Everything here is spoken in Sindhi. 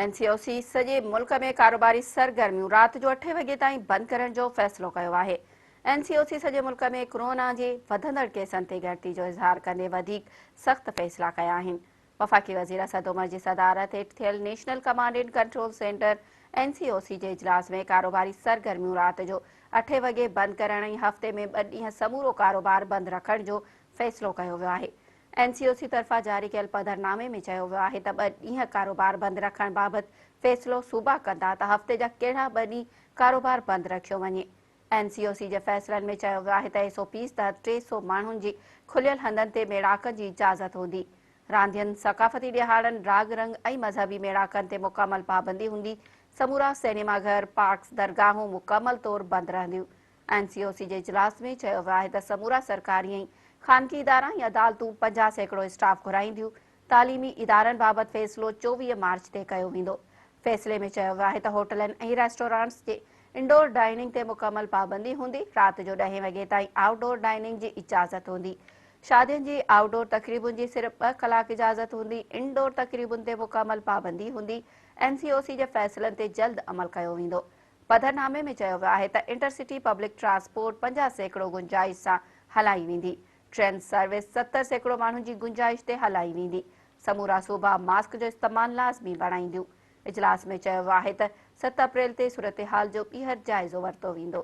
اين سي او سي سڄي ملڪ ۾ ڪاروباري سرگرميون رات جو اٺين وڳي تائين بند ڪرڻ جو فيصلو ڪيو آهي. اين سي او سي سڄي ملڪ ۾ ڪرونا جي وڌندڙ ڪيسن تي ڳڻتي جو اظهار ڪندي وڌيڪ سخت فيصلا ڪيا آهن. وفاقي وزير اسد عمر جي صدارت هيٺ ٿيل national command and control centre, N C O C, جي اجلاس ۾ ڪاروباري سرگرميون رات جو اٺين وڳي بند ڪرڻ ۽ هفتي ۾ ٻه ڏينهن سمورو ڪاروبار بند رکڻ جو فيصلو ڪيو ويو آهي. اين سي او سي طرفان جاري ڪيل پڌرنامي ۾ چيو ويو آهي ته ٻه ڏينهن ڪاروبار بند رکڻ بابت فيصلو صوبا ڪندا ته هفتي جا ڪهڙا ٻه ڏينهن ڪاروبار بند رکيو وڃي. اين سي او سي جي فيصلن ۾ چيو ويو آهي ته ايس او پيز تحت 300 ماڻهن جي کليل هنڌن تي ميڙاڪن جي اجازت هوندي. راندين، ثقافتي ڏهاڙن، راڳ رنگ ۽ مذهبي ميڙاڪن تي مڪمل پابندي هوندي. سمورا سئنيما گهر، پارڪس، درگاهون مڪمل طور بند رهنديون. اين سي او سي جي اجلاس ۾ چيو ويو آهي ته سمورا سرڪاري ۽ خانگي ادارا ۽ عدالتون 50% اسٽاف گهرائينديون، تعليمي ادارن بابت فيصلو 24 مارچ تي ڪيو ويندو. فيصلي ۾ چيو ويو آهي ته هوٽلن ۽ ريسٽورانٽس جي انڊور ڊائننگ تي مڪمل پابندي هوندي، رات جو ڏهين وڳي تائين آئوٽ ڊور ڊائننگ جي اجازت هوندي، شادين جي آئوٽ ڊور تقريبن جي صرف ٻه ڪلاڪ اجازت هوندي، انڊور تقريبن تي مڪمل پابندي هوندي، اين سي او سي جي فيصلن تي جلد عمل ڪيو ويندو. پڌرنامي ۾ چيو ويو آهي ته انٽر سٽي پبلڪ ٽرانسپورٽ 50% گنجائش سان هلائي ويندي، ٽرين سروس 70% ماڻهن جي گنجائش تي هلائي ويندي، سمورا صوبا ماسڪ جو استعمال لازمي بڻائينديون. اجلاس ۾ چيو ويو آهي ته 7 اپريل تي صورتحال جو ٻيهر جائزو ورتو ويندو.